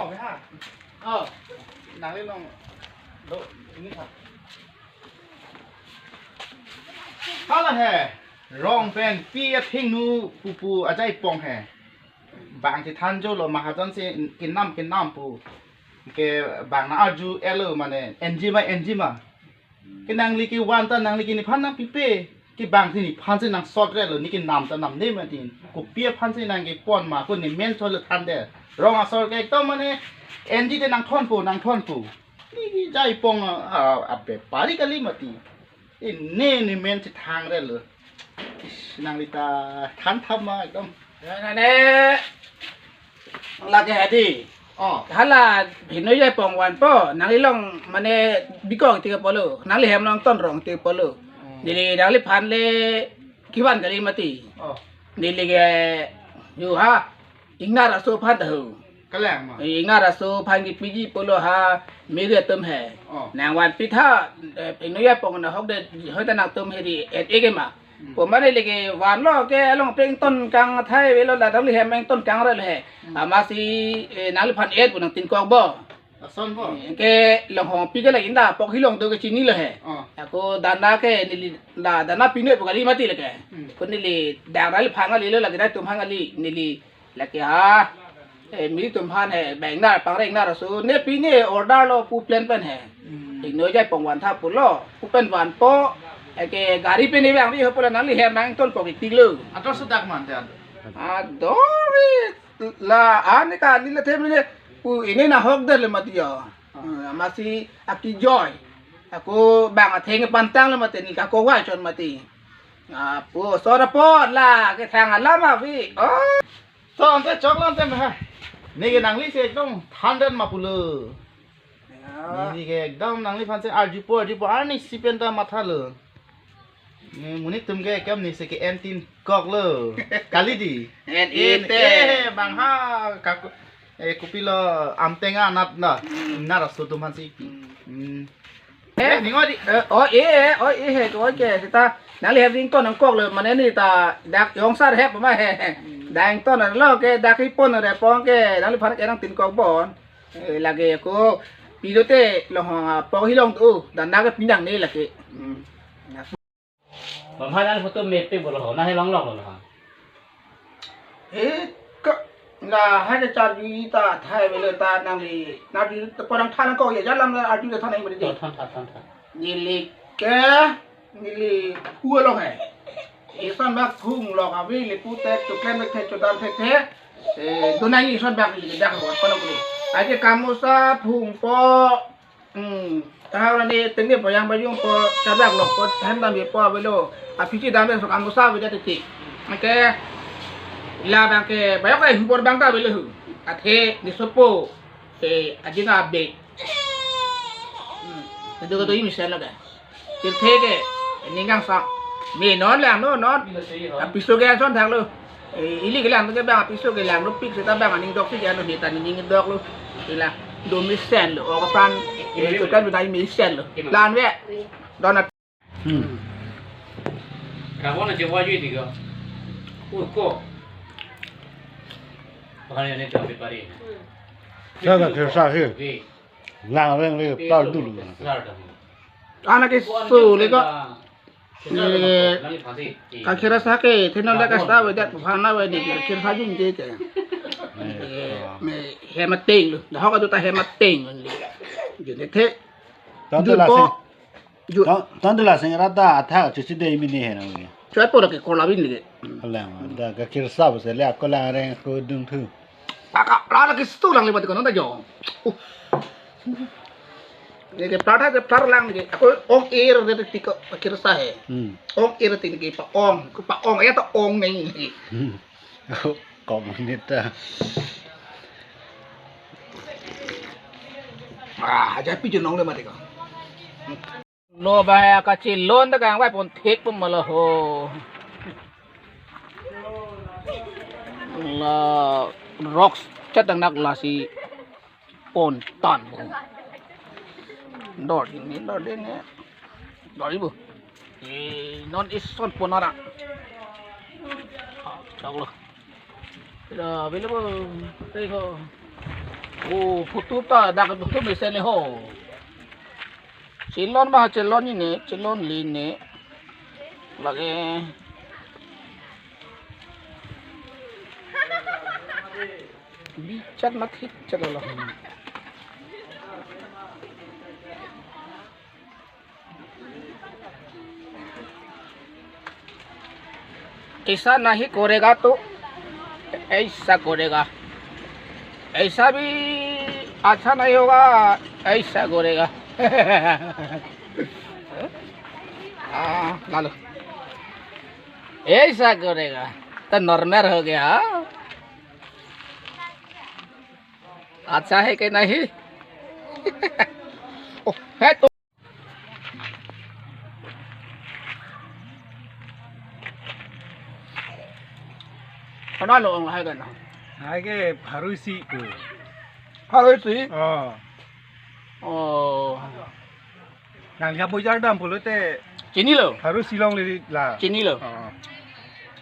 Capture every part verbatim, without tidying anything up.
Oh, ha. Oh, nangli long do, ini ha. Hala he, rong pen pi athengno pupu ajaipong he. Bang chethan jolo mahajon si kenam kenam pu. Ke bang nang-arju-etlo mane, enji ma, enji ma. Ke nangli kevan ta nangli ke nephan nangpipe. Ke bang si nephan si nang sot-re lo, ne kenam ta namne mati. Kopi aphan si nang kepon ma, ko ne men cholo than de. Rong asor ke ekdom mane enji te nangthonpo, nangthonpo. Ne ke jaipong a, a, abepari kali mati. E ne ne men si thang-re lo. Ish, nangli ta than tham ma ekdom. Ya, nane. Lake hadi. Oh. Hala Bhinoy jaipong vanpo, nangli long mane bikok ti pulo, nangli hem nangton rong ti pulo. Hmm. Neli nangliphan le kevan kali mati. Oh. Neli ke yu ha, ingnar aso aphan ta ho. Kalang ma. Ingnar aso aphan kepiji pulo ha, miri atum he. Oh. Nang vanpi tha, eh, Bhinoy jaipong nahok de, hoi ta nangtum he di, et eke ma. Hmm. Pu mane neli ke vanlo ke along peng ton kang athai avelo, la nangli hem peng ton kang-re lo he. Hmm. Amatsi, eh, nangliphan et pu nangtinkok bo. Lason bo. Eh, ke longhong pi ke lake inda pok hilong do ke chinilo he. Oh. Ako dana ke neli la dana pine pu kali mati lake. Hmm. Ko neli dang nangliphan ngali lo lake dai tum hang ngali neli lake ha. Eh, mi tum aphan he, bang nar, pangre ingnar aso, ne pine order lo pu plan pen he. Hmm. Ingno jaipong van tha pulo, pu pen vanpo, eh, ke gari pen ne bang vi ho pulo nangli hem nangtonpo ke tiklo. Ator sudak man te ad. Ador vi la, ane kali le them ne, pu ini nahok der le mati ya. Hmm, amatsi akijoi. Ako bang atheng pantang le mati ne ka ko wai chon mati. Ah, pu sora pot la, ke thang alam avi. Oh. To, ante choklo ante ma. Ne ke nangli si ekdom than-ret ma pulo. Ya. Ne ke ekdom nangliphan si arjupo, arjupo, arnisi pen ta mathalo. Ne monit atum ke ekdom ne si ke entin-koklo. Kali di. En en, ite. Eh, bang ha, kaku, eh, kopilo amteng anat na. Hmm. Nar aso atum aphan si. Hmm. Hmm. Eh, ning oi di. Eh, oh, eh, eh, oh, eh, he, oh, ke, seta, nangli hem ning ton nangkoklo, mane ne ta, dak yong sar he, pama he. Dak ton lo ke, dak ipon re pon ke, nangliphan ke nangtinkok bon. Eh, lake ko, pido te, long hong, ah, pok hilong tu, dan dak pinang ne lake. Hmm. Bang ha nang photo mepe bolo ho, na he long long lo ha. Eh, ka, na ha ke charju ta thai bele ta nangli, na di te porang than ko ya jalam la arju ta than ai bele. To than than than than. Neli ke, neli hu along he. Ison bak hung lo ka vi le pu te tu klem the tu dan the the. Eh, donai ison bak neli dak ko kono ko. Aje kamusa phung po. Hmm, tahu ni tengge po yang bajung po, sadak lo po, hem dam po avelo. Aphi si dam so kamusa avelo titi. Oke. La bang ke, bayok ai hubor bang ta avelo hu. Athe, ne sopo. Eh, ajing abe. Hmm, itu kata ini saya lada. Tirthe ke, ini kang sa. Me non lang no, non. Apiso ke son thang lo. Eh, ili ke lang ke bang apiso ke lang lo pik seta bang aning dok si ke ano hita ni ning dok lo. Ila do mesen lo. O kapan, eh, itu kan udah mesen lo. Lan ve. Don at. Hmm. Kawan aja wajib tiga. Uko. Pakai ini tapi pari. Sa ta khersa he. Oke. Lang reng le par dulu. Sar dah. Anak ke so le ko. Ka khersa ke, thena da kasta avedet, phana avedet, khersa jun je ke. Me, me, hem ateng lo. Dah ka tu ta hem ateng lo. Jun te. Tante Jun la po. Sing. Jun. Tan-, tante la sing rata atha chichi de mini he na. Choi po ke kola bin le. Alang, da ka khersa bo se le ko lang reng ko dung thu. Aka, rana ke stu lang le mati kono ta jo. Uh. Ye ke plar tha, ke plar lang ke. Ako ong er de ti ko khersa he. Hmm. Ong er ti ke pa ong, ko pa ong ya ta ong nei. Hmm. Kok menit ta. Ah, aja pi jonong le mati ko. Lo ba ya kachelon ta kang vai pon thek pon malo ho. La rocks chat dang nak lasi pon tan. Dor ini, dor ini. Dor ibu. Eh, non ison pon ara. Chok lo. Lo, bilo bo. Tei ho. Oh, photo ta dak photo mesen le ho. Chelon ma chelon ne, chelon le ne. Lake. Bichat mat hit chelolo. ऐसा नहीं करेगा तो ऐसा करेगा, ऐसा भी अच्छा नहीं होगा, ऐसा करेगा। हाँ, लालो, ऐसा करेगा तो normal हो गया। अच्छा है कि नहीं? ओ, है तो। Konat lo ong lahai kan? Lahai ke Pharo isi ko. Pharo isi? Oh. Oh. Nangli abojar dam pulote. Chinilo. Pharo isi longle la. Chinilo. Oh.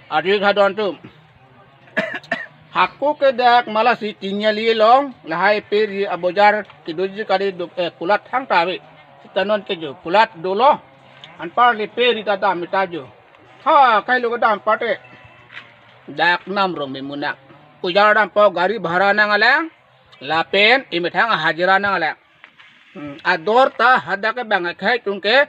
Adi khadon tu. Hako ke dak Malasi Tiniali along, lahai peri abojar kedoji kali duk, eh, kulat thangta ave. Sita non ke jo kulat dolo. Anpar le peri ta dam ta jo. Ha, kailo kedam pate. Dak nam rong memunak. Bojar dampo gari bhara nanglang, lapen emethang hajira nanglang. Hmm, ador ta hadak ke bang akhai tung ke.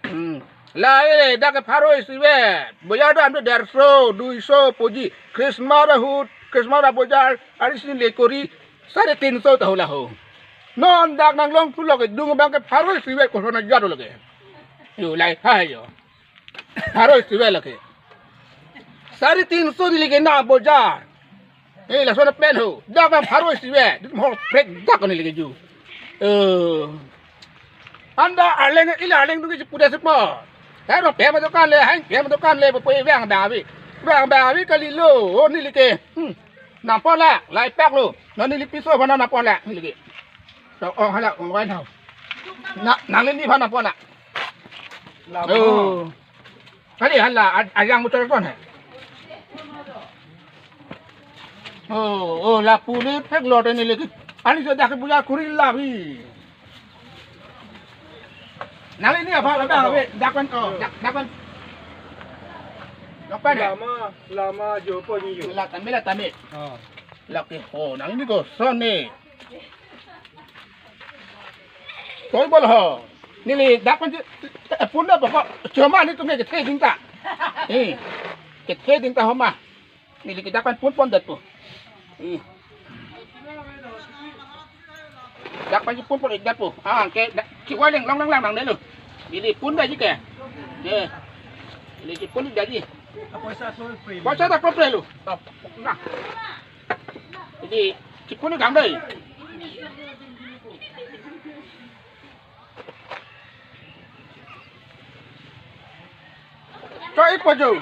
Hmm. La, eh, dak ke Pharo isi ave. Bojar dam tu derso, duiso puji. Christmas ahut, Christmas abojar, ari sini lekori, sare tinso ta hula ho. Non dak nanglong pulo ke dung bang ke Pharo isi ave, kosona jadu lage. Yo, lai, hai yo. Pharo isi ave lake. Sare tinso neli ke na bojar. Eh, lason pen ho. Dak bang Pharo isi ave. Dik mo prek dak neli ke ju. Eh. Anda aleng ila aleng dungki puda sepo. Hai ro pema dokan le, hai pema dokan le, po vang bang ave. Vang bang ave kali lo. Oh, neli ke. Hmm. Nampon la, lai pak lo. Non neli piso bana nampon la neli ke. To, oh, hala, oh, wai thau. Na, nangli ni bana nampon la. Lama. Oh. Kali hala, ad-, ajang mutar kon hai. Oh, oh, lapu le phek lo tene lagi. Ani so dak bojar kuri labi. Nangli ni apa, apa, apa, dak pen, oh, dak, dak pen. Dak pen, eh? Lama, lama jo po ni jo. La tame, la tame. Oh. Lake ho, nangli ni koson ni. Toi bol ho. Neli dak pen je, eh, pun da pokok. Cuma ni tum ke the ding ta. Eh. Ke the ding ta ho ma. Neli ke dak pen pun pon dat po. Eh. Dak pen pun pon dat po. Ah, ke dak, ki waling long long lang nang delu. Neli pun da ji ke. Ke. Neli ki pun da ji. Poisa so free. Poisa dak ko free lo. Nah. Neli, chipuni gang dai. Cho ik po jo.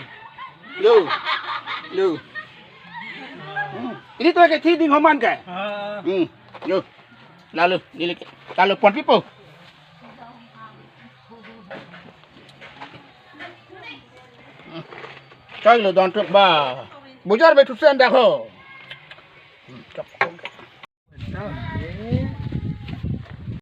Yo. Yo. Hmm. Neli to ke thi ding ho man ke. Ah. Hmm. Yo. Lalu, neli ke. Lalu pon pipo. Choi lo don tuk ba. Bojar be thusen dak ho.